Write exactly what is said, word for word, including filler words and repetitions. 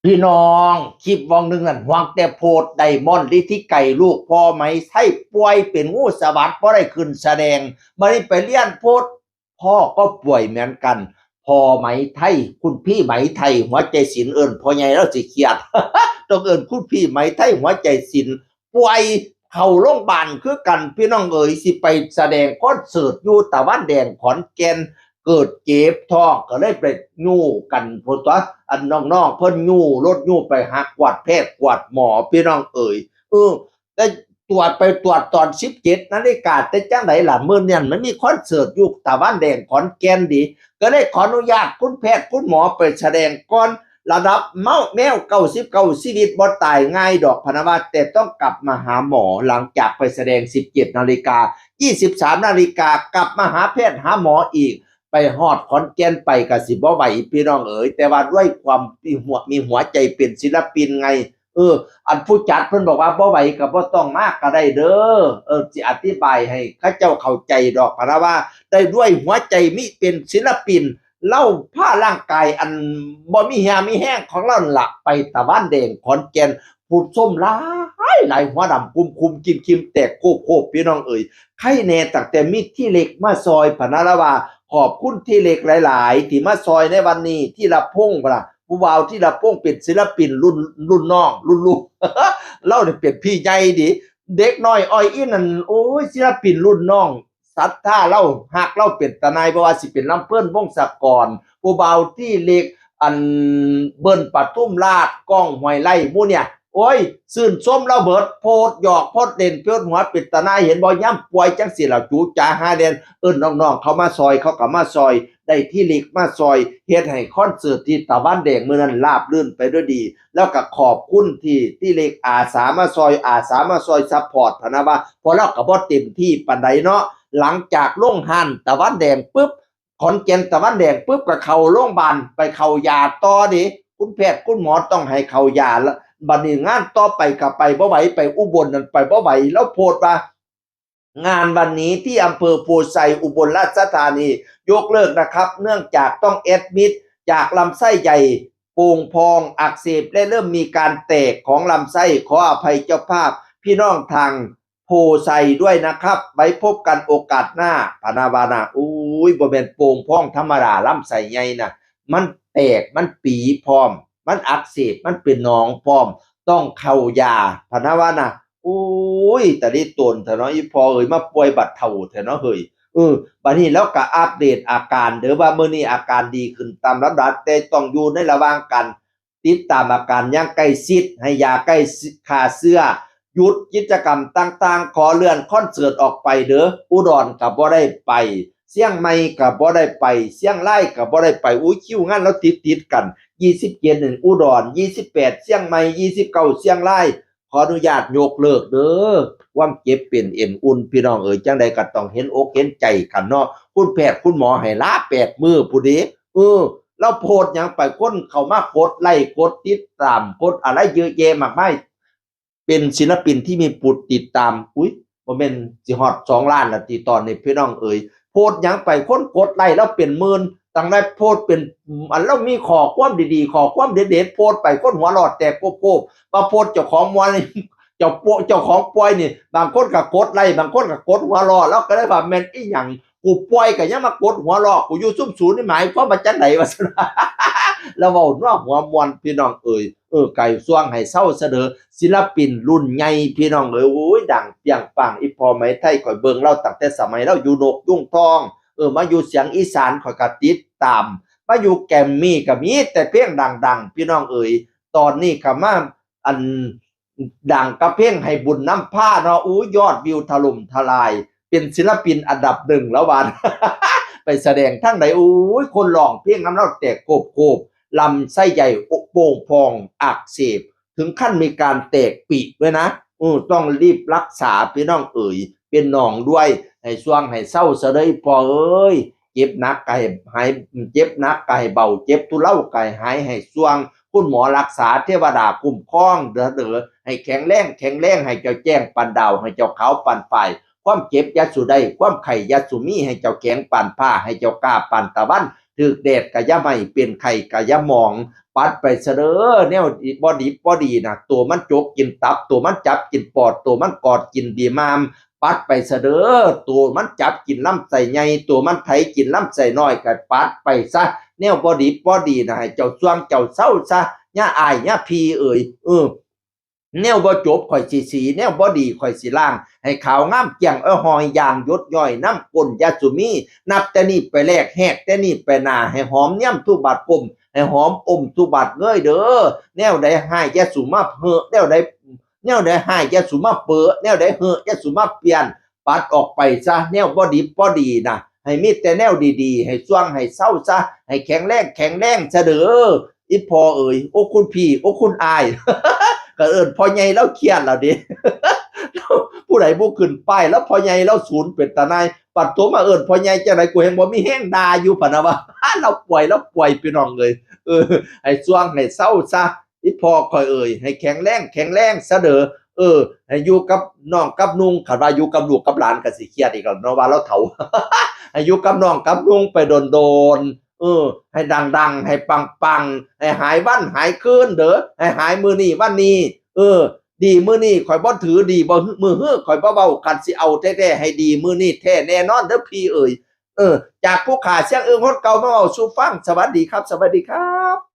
พี่น้อง คลิปวงหนึ่งนั่น ห่วงแต่โพสต์ ไดมอนด์ ฤทธิไกร ลูกพ่อไหมไทย ป่วยเป็นงูสวัสด บ่ได้ขึ้นแสดง บัดนี้ไปเรียนโพสต์ พ่อก็ป่วยเหมือนกัน พ่อไหมไทย คุณพี่ไหมไทย หัวใจศิลป์ เอิ้นพ่อใหญ่แล้วสิเครียด ต้องเอิ้นคุณพี่ไหมไทย หัวใจศิลป์ ป่วยเข้าโรงพยาบาลคือกัน พี่น้องเอ๋ย สิไปแสดงคอนเสิร์ตอยู่ตะวันแดงขอนแก่น เกิดเจ็บท้องก็เลยไปยู้กัน พวกตัว อันน้องๆ เพิ่นยู้รถยู้ไปหากวาดแพทย์กวาดหมอ พี่น้องเอ๋ย เออ แต่ตรวจไปตรวจตอนสิบเจ็ดนาฬิกา แต่จังได๋ล่ะ มื้อนั้นมันมีคอนเสิร์ตอยู่ตะวันแดงขอนแก่นดี ก็เลยขออนุญาตคุณแพทย์คุณหมอไปแสดงก่อน ระดับเมาแมวเก้าสิบเก้าชีวิตบ่ตายง่ายดอกพะนะว่า แต่ต้องกลับมาหาหมอหลังจากไปแสดงสิบเจ็ดนาฬิกา ยี่สิบสามนาฬิกากลับมาหาแพทย์หาหมออีก ไปฮอดขอนแก่นไปก็สิบ่ไหวพี่น้องเอ๋ย แต่ว่าด้วยความมีหัวมีหัวใจเป็นศิลปินไง เออ อันผู้จัดเพิ่นบอกว่าบ่ไหวก็บ่ต้องมาก็ได้เด้อ เออ สิอธิบายให้เขาเจ้าเข้าใจดอกพะนะว่า ได้ด้วยหัวใจมิเป็นศิลปิน เฮาพาร่างกายอันบ่มีเหี่ยวมีแฮงของเฮานั่นล่ะ ไปตะวันแดงขอนแก่น ผู้ชมหลายหลาย หัวดำคุมคุมคิมคิมแตกโคบโคบ พี่น้องเอ๋ย ใครแน่ตั้งแต่มีธีเล็กมาซอยพะนะละว่า ขอบคุณธีเล็กหลายๆ ที่มาซอยในวันนี้ ธีรพงษ์พะนะ ผู้บ่าวธีรพงษ์เป็นศิลปินรุ่น รุ่นน้อง รุ่นลูก เฮานี่เป็นพี่ใหญ่ดี เด็กน้อยอ้อยอินนั่น โอ้ย ศิลปินรุ่นน้อง ศรัทธาเฮา ฮักเฮาเป็นตาหน่าย บ่ว่าสิเป็นลำเพลิน วงศกร ผู้บ่าวธีเล็ก อัน เบิ้ล ปทุมราช ก้อง ห้วยไร่ หมู่เนี่ย โอ้ย ชื่นชมเฮาเบิด โพสต์หยอก โพสต์เล่น โพสต์หัว เป็นตาหน่าย เห็นบ่ ยามป่วยจั่งซี้ล่ะ จู๋จ๋าหาแล่น เอิ้นน้องๆ เขามาซอย เขาก็มาซอย ได้ธีเล็กมาซอย เฮ็ดให้คอนเสิร์ตที่ตะวันแดงมื้อนั้นราบรื่นไปด้วยดี แล้วก็ขอบคุณที่ธีเล็กอาสามาซอย อาสามาซอยซัปพอร์ตพะนะว่า เพราะเฮาก็บ่เต็มที่ปานใดเนาะ หลังจากลงฮ้านตะวันแดงปึ๊บ ขอนแก่นตะวันแดงปึ๊บ ก็เข้าโรงพยาบาล ไปเข้ายาต่อเด้ คุณแพทย์คุณหมอต้องให้เข้ายาละ บัดนี้งานต่อไปก็ไปบ่ไหว ไปอุบลนั่นไปบ่ไหว เฮาโพสต์ว่า งานวันนี้ที่อำเภอโพธิ์ไชย อุบลราชธานี ยกเลิกนะครับ เนื่องจากต้องแอดมิดจากลำไส้ใหญ่โป่งพองอักเสบ และเริ่มมีการแตกของลำไส้ ขออภัยเจ้าภาพ พี่น้องทางโพธิ์ไชยด้วยนะครับ ไว้พบกันโอกาสหน้า พะนะว่านะ อุ้ย บ่แม่นโป่งพองธรรมดา ลำไส้ใหญ่นะ มันแตก มันปีพร้อม มันอักเสบ มันเป็นหนองพร้อม ต้องเข้ายา พะนะว่านะ โอ้ย ตะลิโตนแท้เนาะ อีพ่อเอ้ย มาป่วยบัดเฒ่าแท้เนาะเฮ้ย เออ บัดนี้เฮาก็อัปเดตอาการเด้อ ว่ามื้อนี้อาการดีขึ้นตามลำดับ แต่ต้องอยู่ในระหว่างการติดตามอาการอย่างใกล้ชิด ให้ยาใกล้ฆ่าเชื้อ หยุดกิจกรรมต่างๆ ขอเลื่อนคอนเสิร์ตออกไปเด้อ อุดรก็บ่ได้ไป เชียงใหม่ก็บ่ได้ไป เชียงรายก็บ่ได้ไป อุ้ย คิวงานเฮาติดๆ กัน ยี่สิบเจ็ดนี่อุดร ยี่สิบแปดเชียงใหม่ ยี่สิบเก้าเชียงราย ขออนุญาตยกเลิกเด้อ ความเจ็บเป็นเอ็นอุ่น พี่น้องเอ๋ย จั่งใดก็ต้องเห็นอกเห็นใจกันเนาะ คุณแพทย์คุณหมอให้ลาแปดมื้อพู้นเด้ เออ เฮาโพสต์หยังไป คนเข้ามากดไลก์กดติดตาม กดอะไรเยอะแยะมากมาย เป็นศิลปินที่มีผู้ติดตาม อุ๊ย บ่แม่นสิฮอดสองล้านละติตอนนี้ พี่น้องเอ๋ย โพสต์หยังไป คนกดไลก์เฮาเป็นหมื่น ตั้งแต่โพสต์เป็น อันเฮามีข้อความดีๆ ข้อความเด็ดๆ โพสต์ไป คนหัวเราะแตกโป๊บๆ มาโพสต์เจ้าของม่วน เจ้าโปะ เจ้าของป่วยนี่ บางคนก็กดไลก์ บางคนก็กดหัวเราะ เฮาก็เลยว่าแม่นอีหยัง กูป่วยก็ยังมากดหัวเราะ กูอยู่ซุมสูนนี่หมายความว่าจั่งใด ว่าซั่น เฮาเว้านัวหัวม่วน พี่น้องเอ๋ย เออ ไก่ส่วงให้เซาซะเด้อ ศิลปินรุ่นใหญ่ พี่น้องเอ๋ย โอ้ย ดังเปรี้ยงปัง อีพ่อไหมไทย ข้อยเบิ่งเฮาตั้งแต่สมัยเฮาอยู่นกยูงทอง เออ มาอยู่เสียงอีสาน ข้อยก็ติดตาม มาอยู่แกรมมี่ก็มีแต่เพลงดังๆ พี่น้องเอ๋ย ตอนนี้ก็มา อัน ดังกับเพลงให้บุญนำพาเนาะ อู้ ยอดวิวถล่มทลาย เป็นศิลปินอันดับหนึ่งแล้ววา ไปแสดงทางใด อู้ย คนร้องเพลงนำเฮาแตกโคบๆ ลำไส้ใหญ่โป่งพองอักเสบ ถึงขั้นมีการแตกปีกด้วยนะ เออ ต้องรีบรักษา พี่น้องเอ๋ย เป็นหนองด้วย ให้ส่วงให้เซาซะเด้อพ่อเอ้ย เจ็บหนักก็ให้หาย เจ็บหนักก็ให้เบา เจ็บทุเลาก็ให้หาย ให้ส่วง คุณหมอรักษา เทวดาคุ้มครองเด้อ เด้อ ให้แข็งแรง แข็งแรง ให้เจ้าแจ้งปานดาว ให้เจ้าขาวปานฝ้าย ความเจ็บอย่าสู่ได้ ความไข้อย่าสู่มี ให้เจ้าแข็งปานฟ้า ให้เจ้ากล้าปานตะวัน ถืกแดดกะอย่าไหม้ เป็นไข้กะอย่าหมอง ปัดไปซะเด้อ แนวบ่ดีบ่ดีนะ ตัวมันจกกินตับ ตัวมันจับกินปอด ตัวมันกอดกินดีมาม ปัดไปซะเด้อ ตัวมันจับกินลำไส้ใหญ่ ตัวมันไถกินลำไส้น้อย ก็ปัดไปซะ แนวบ่ดีบ่ดีนะ ให้เจ้าซ่วงเจ้าเซาซะ อย่าอ้ายอย่าพี่เอ๋ย เออ แนวบ่จบข่อยสิสี แนวบ่ดีข่อยสิล้าง ให้ขาวงามแจ่ง เอ้อ หอยยางหยดย้อยน้ำก้นยาสุมี นับแต่นี้ไปแลก แฮกแต่นี้ไปหน้า ให้หอมเนียมทุกบาดก้ม ให้หอมอมทุกบาดเงยเด้อ แนวใดฮ้ายยาสุมาเฮอะ แนวใด แนวใดฮ้ายยาสุมาเปอะ แนวใดเฮอะยาสุมาเปลี่ยน ปัดออกไปซะ แนวบ่ดีบ่ดีนะ ให้มีแต่แนวดีๆ ให้ซ่วงให้เซาซะ ให้แข็งแรงแข็งแรงซะเด้อ อีพ่อเอ๋ย โอ้คุณพี่ โอ้คุณอ้าย ก็เอิ้นพ่อใหญ่ลาวเครียดแล้วเด้ ผู้ใดบ่ขึ้นป้าย แล้วพ่อใหญ่ลาวสูนเป็นตาหน่าย ปัดตัวมาเอิ้นพ่อใหญ่จังได๋ กูแฮ่งบ่มีแฮงด่าอยู่ พะนะว่า ลาวป่วย ลาวป่วย พี่น้องเอ๋ย เออ ให้ซ่วงให้เซาซะ อีพ่อข่อยเอ๋ย ให้แข็งแรงแข็งแรงซะเด้อ เออ ให้อยู่กับน้องกับนุ่ง คันว่าอยู่กับลูกกับหลานก็สิเครียดอีกแล้วเนาะ ว่าลาวเฒ่า ให้อยู่กับน้องกับนุ่งไปโดนๆ เออ ให้ดังๆ ให้ปังๆ ให้หายวันหายคืนเด้อ ให้หายมื้อนี้วันนี้ เออ ดีมื้อนี้ข่อยบ่ถือ ดีบ่มื้อฮื้อข่อยบ่เว้า คันสิเอาแท้ๆ ให้ดีมื้อนี้แท้แน่นอนเด้อพี่เอ๋ย เออ จากผู้ขาเสียงเอิงคนเก่ามาเว้าสู่ฟัง สวัสดีครับ สวัสดีครับ